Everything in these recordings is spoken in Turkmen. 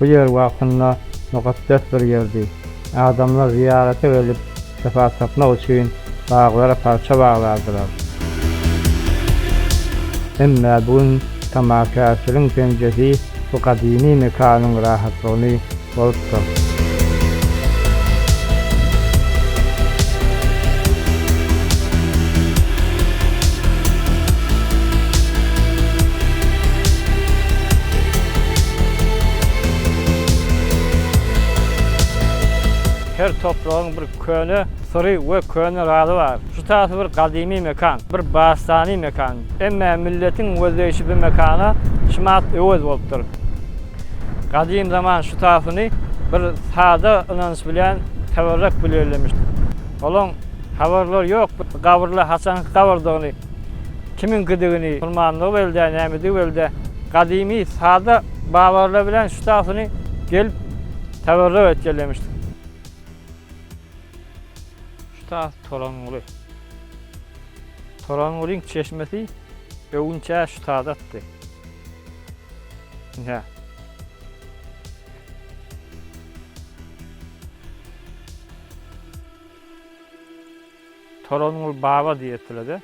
Bu ýer wagtynda mukaddes bir ýerdi. Adamlar zyýarata gelip, şypa tapmak üçin baglara parça baglardylar. Emma bu gün tamakärçiligiň penjesi bu gadymy mekanyň rahatlygyny bozupdyr. Her topragyň bir köne syry we köne razy bar. Şu tasy bir gadymy mekan, bir bastany mekan. Emme milletiň gözleýşi bu mekana şumat öwez bolupdyr. Gadym zaman şu tasyny bir sada ynanç bilen teberrek bilirlemişdir. Olaň habarlary ýok bu gabyrlar haçanky gabyrdygyny, kimiňkidigini, musulmandygy belli däl, nämedigi belli däl. Gadymy sada babarlar bilen şu tasyny gelip teberrek etýärlemişdir. Şu tas Toranguly. Torangulyň çeşmesi öwünçä şu tadatdy. Ine. Torangul baba diýetdiler-de.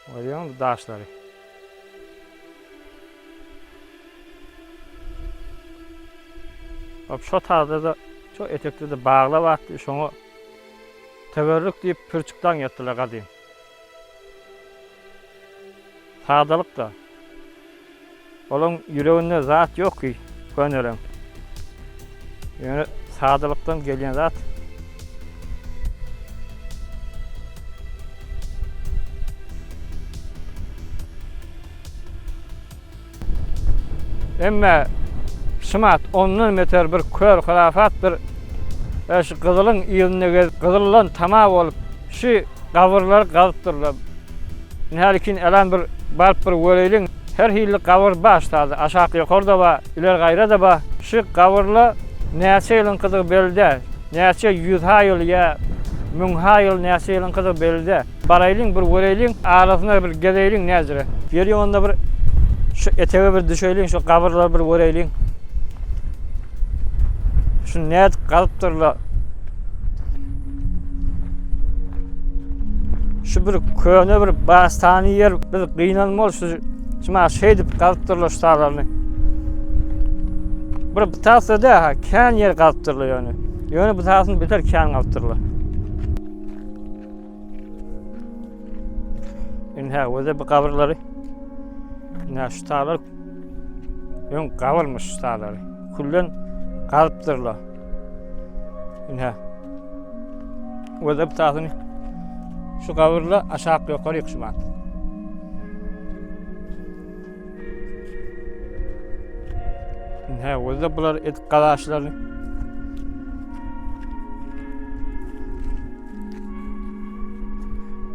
Görýäňmi bu daşlary? Hop şo taýda-da, şo etekde-de baglar bardy, şoňa teberrük diýip pürçük daňýardylar gadym. Sadalyk-da. Olaň ýüreginde zat ýok ki, köneleň. Ýöne sadalykdan gelýän zat. Emme şumat ondan beter bir kör hurafat bir e, şu gyzylyň yzynda gez gyzyldan tama bolup şu gabyrlary gazypdyrlar. Nälikin elan bir baryp bir göreýliň. Her hilli gabyr bar ştada. Aşak ýokarda bar, ileri gaýra-da bar. Şu gabyrla näçe ýylyňkydygy belli däl. Näçe ýüz-ha ýyl ýa müň-ha ýyl näçe ýylyňkydygy belli däl. Baraýlyň bir göreýliň, arasyna bir gezeýliň näjire. Ýeri onda bir şu etege bir düşeýliň, şu gabyrlary bir göreýliň. Şu nädip galypdyrlar? Şu bir köne bir bastany ýer biz gynanmaly şu şuma şeýdip galypdyrlar şu talaryny. Bir bu tasda da ha kän ýer galypdyrlar ýöne. Ýöne bu tasyny beter kän galypdyrlar. Ine öze bu gabyrlary. Ine şu talar öň gabyrmyş şu talary. Küllen galypdyrlar. Ine. Öze bu tasyny şu gabyrla aşak ýokary ýykşymat. Ine öze bular edip galaşlaryny.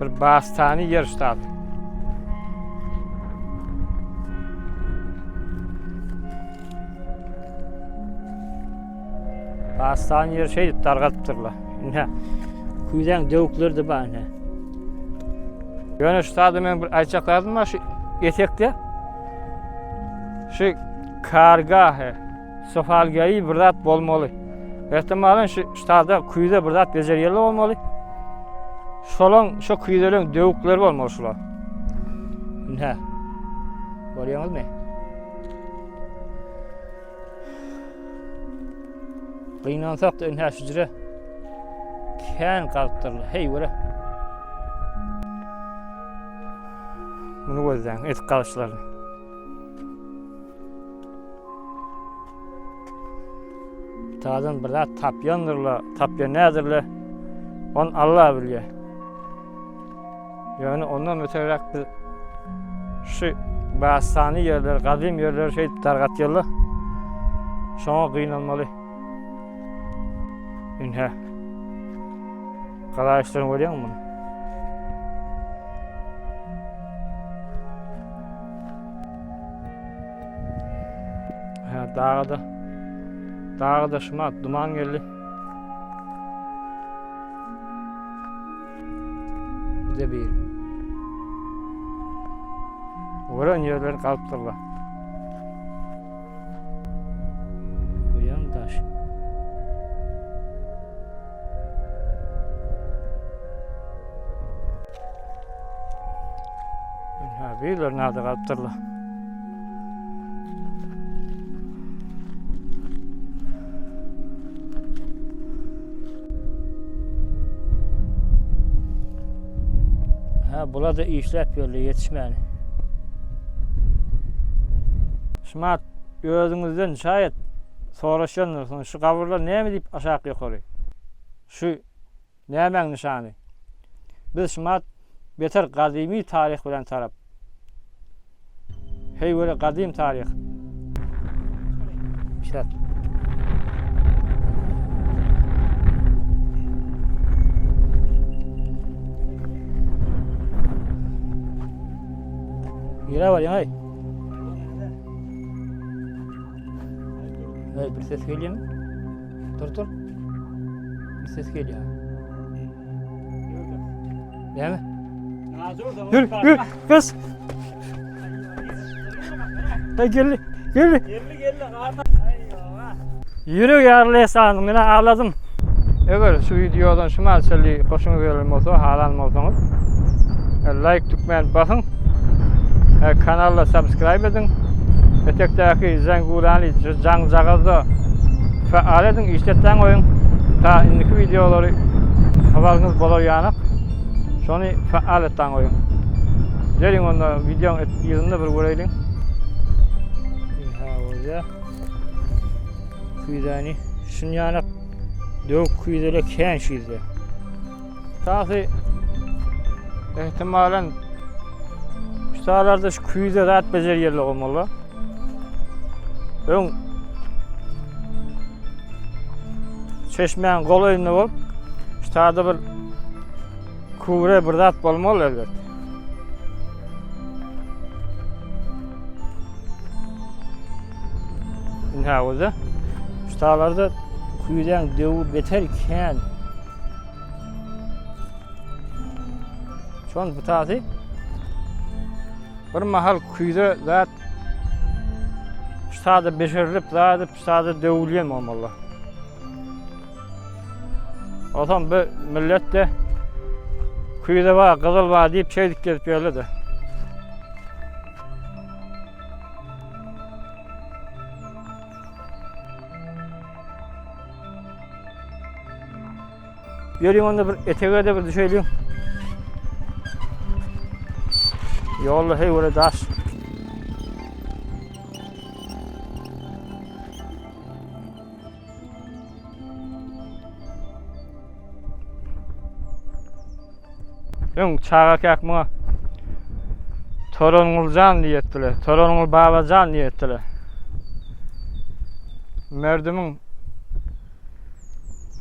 Bir bastany ýer ştaty. Bastany ýer şeýdip dargatypdyrlar. Ine, küýzäň döwükleri de bar ine. Ýöne şu sada men bir aýtjak zadym bar şu etekde. Şu kargahy, sofalgaýy bir zat bolmaly. Ähtimalan şu ştada küýze bir zat bejerýärler bolmaly. Şolaň şu küýzeleň döwükleri bolmaly şular. Ine. Görýäňizmi? Gynansak da ine şüjre kän galypdyrlar. Hey göre. Bunu gözläň, edip galyşlaryny. Tadan bir zat tapýandyrlar, tapýan nädirler? On Allah bilýär. Ýöne ondan öteräk biz şu bastany ýerler, gadym ýerleri şeýdip dargatýarlar. Şoňa gynanmaly. Ine. Galaýyşlaryny görýäňmi muny? Hä, daga-da daga-da şumat duman geldi. Bu da bir. Gören ýerlerini gazypdyrlar. Görýäňmi daş? Ha, birler nada gazypdyrlar. Ha, bular da işläp ýörler ýetişmäni. Şumat özüňizden şaýat soraşýandyrsyňyz, şu gabyrlar näme diýip aşak ýokary? Şu nämäň nyşany? Biz şumat beter gadymy taryh bilen tarap. Heýwere gadym taryh. Işläp. Nirä barýaň aý? Hey, bir ses gelýärmi? Dur dur. Bir ses gelýär. Näme? Ýür, ýür, kız. Hey, geldi, geldi. Geldi, geldi. Ýürek ýaryly sandyň, men agladym. Eger şu wideodan şu maçaly hoşuňyz gelen bolsa, halan bolsaňyz, like tükmän basyň. Kanala subscribe ediň. Etekdäki zengulany jaňjagazda faal ediň, işletmäň goýuň. Ta indiki wideolary habaryňyz bolar ýanak. Şony faal etmäň goýuň. Geliň onda wideoň yzynda bir göreýliň. Ha bolýa. Küýzäni şun ýanak döwük küýzele kän şüýzde. Tasy ehtimalen şu talarda şu küýze zat bejer ýerler bolmaly. Öň çeşmäň golaýynda bolup, şu taýda bir küre bir zat bolmaly elbet. Ynha bolsa, şu taýlarda küýzäň döwi beter kän. Şon bu tasy bir mahal küýze zat şu sada beşerilip zadyp şu sada döwülýän bolmaly. Otam bu millet de küýze bar, gyzyl bar diýip şeýdip gezip ýörler-de. Ýörüň onda bir etege-de bir düşeýliň. Ýolda heý göre daş. Öň çagakäk muňa Toronguljan diýetdiler. Torongul babajan diýetdiler. Merdimiň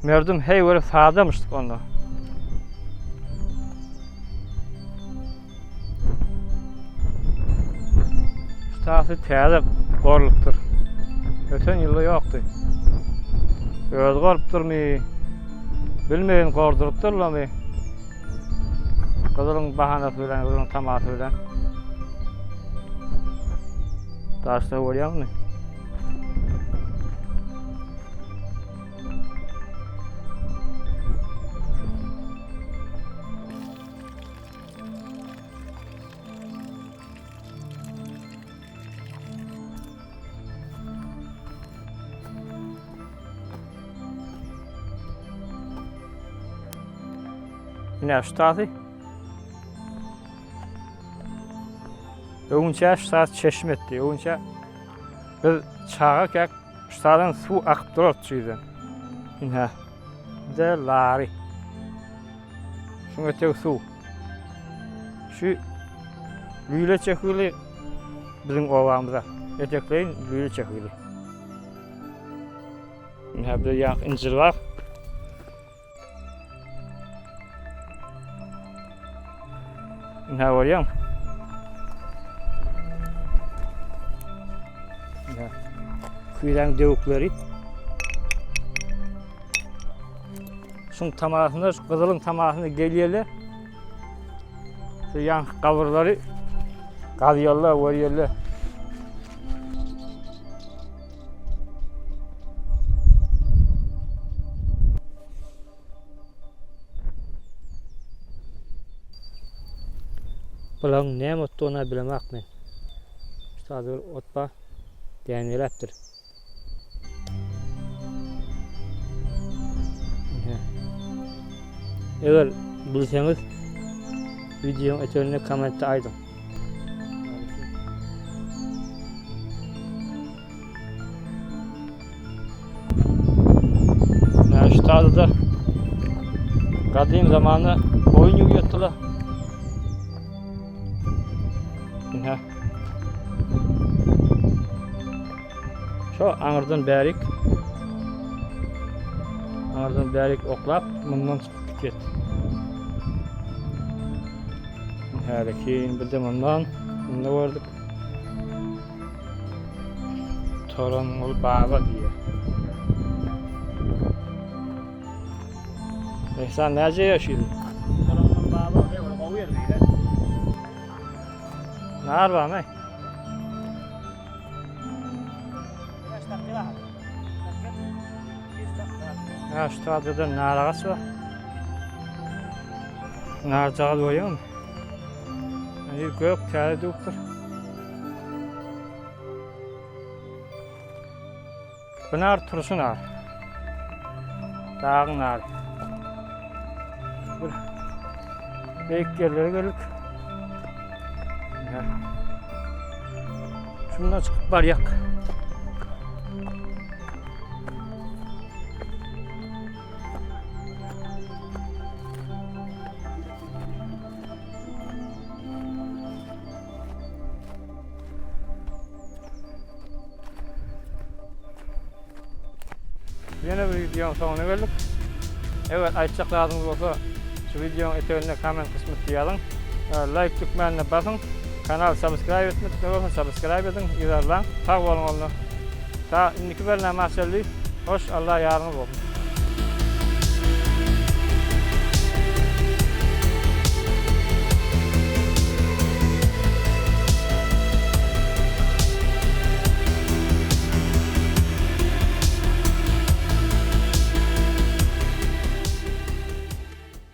Merdum heý görüp sadamyşdyk onda. Şu tasy täze gorlupdyr. Öten ýylda ýokdy. Özi gorupdyrmy? Bilmeýin gordurypdyrlarmy? Gyzylyň bahanasy bilen, gyzylyň tamasy bilen. Daşda görýäňmi? Ine şu tasy. Öňünçä şu tas çeşme etdi. Öňünçä biz çaga käk şu tadan suw akyp durar şu ýerden. Ine. De lary. Şuň etegi suw. Şu lüle çekili biziň obamyza. Etekleýin lüle çekili. Ine bir ýak incir bar. Ine görýäň. Ine. Küýräň döwükleri. Şuň tamasyna, şu gyzylyň tamasyna gelýärler. Şu ýaňky gabyrlary. Gazýarlar, görýärler. Bularyň näme otdugyny bilemok men. Şu taýda bir ot bar. Däneläpdir. Eger bilseňiz wideoň eteginde kommentde aýdyň. Yani şu tarzda gadym zamanda boýun ýuwýardylar. Ine. Şu aňyrdan bärik aňyrdan bärik oklap mundan çykyp gitýär. Häli keyin bir de mundan munda gördük. Torangul baba diýýär. Ehsan näce ýaşaýdy? Torangul baba bir gowy ýer diýýär. Nar barmy? Ha şu taýda nar agaç bar. Narjagaz goýuň. Ýeri gök täze döwüpdir. Bu nar turşy nar. Dagyň nary. Bir beýik ýerlere geldik. Şundan çykyp barýak. Ýene bir wideoň soňuna geldik. Eger aýtjak zadyňyz bolsa, şu wideoň eteginde komment kysmytda ýazyň. Laýk dükmänine basyň. Kanal subscribe etmedikler bolsa subscribe ediň, yzarlaň. Sag boluň onda. Ta indiki bernama çenli hoş Allah ýaryňyz bolsun.